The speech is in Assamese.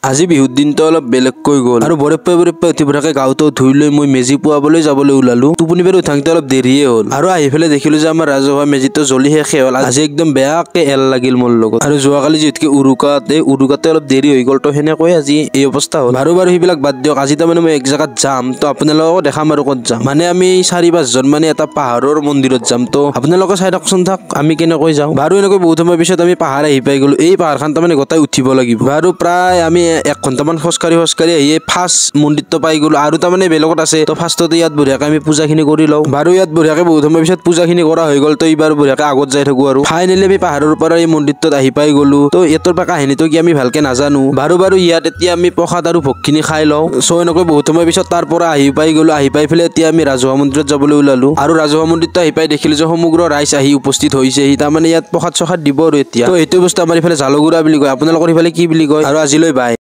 আজি বিহুৰ দিনটো অলপ বেলেগকৈ গ'ল আৰু বৰেপ্পে বৰেপ্পে উঠি বঢ়িয়াকৈ গাঁৱতো ধুই লৈ মই মেজি পুৱাবলৈ যাবলৈ ওলালো। টোপনি বাৰু উঠাওঁতে অলপ দেৰিয়ে হ'ল আৰু আহি পেলাই দেখিলো যে আমাৰ ৰাজহুৱা মেজিটো জ্বলি শেষে হ'ল। আজি একদম বেয়াকে এল লাগিল মোৰ লগত। আৰু যোৱাকালি যিহেতুকে উৰুকাত এই উৰুকাতে অলপ দেৰি হৈ গ'ল, তো সেনেকৈ আজি এই অৱস্থা হ'ল। বাৰু বাৰু সেইবিলাক বাদ দিয়ক, আজি তাৰমানে মই এক জেগাত যাম, তো আপোনালোককো দেখাম আৰু ক'ত যাম। মানে আমি 4-5 জন মানে এটা পাহাৰৰ মন্দিৰত যাম, তো আপোনালোকে চাই থাকচোন থাক আমি কেনেকৈ যাওঁ। বাৰু এনেকৈ বহুত সময় পিছত আমি পাহাৰ আহি পাই গ'লো। এই পাহাৰখন তাৰমানে গোটাই উঠিব লাগিব। বাৰু প্ৰায় আমি 1 ঘণ্টামান খোজকাঢ়ি খোজকাঢ়ি আহি ফাৰ্ষ্ট মন্দিৰটো পাই গ'লো। আৰু তাৰমানে বেলেগত আছে, তো ফাৰ্ষ্টতে ইয়াত বঢ়িয়াকৈ আমি পূজাখিনি কৰি লওঁ। বাৰু ইয়াত বঢ়িয়াকৈ বহুত সময় পিছত পূজাখিনি কৰা হৈ গ'ল, তো এইবাৰ বঢ়িয়াকৈ আগত যাই থাকো। আৰু ফাইনেলি আমি পাহাৰৰ পৰা এই মন্দিৰটোত আহি পাই গ'লো। তো ইয়াৰ পৰা কাহিনীটো কি আমি ভালকে নাজানো। বাৰু বাৰু ইয়াত এতিয়া আমি প্ৰসাদ আৰু ভোগখিনি খাই লওঁ। চ' এনেকৈ বহুত সময় পিছত তাৰ পৰা আহি পাই গ'লো। আহি পাই পেলাই এতিয়া আমি ৰাজহুৱা মন্দিৰত যাবলৈ ওলালো। আৰু ৰাজহুৱা মন্দিৰটো আহি পাই দেখিলো যে সমগ্ৰ ৰাইজ আহি উপস্থিত হৈছেহি। তাৰমানে ইয়াত প্ৰসাদ চসাদ দিব আৰু এতিয়া। তো এইটো বস্তু আমাৰ ইফালে জালুগুৰা বুলি কয়, আপোনালোকৰ ইফালে কি বুলি কয়? আৰু আজিলৈ বাই।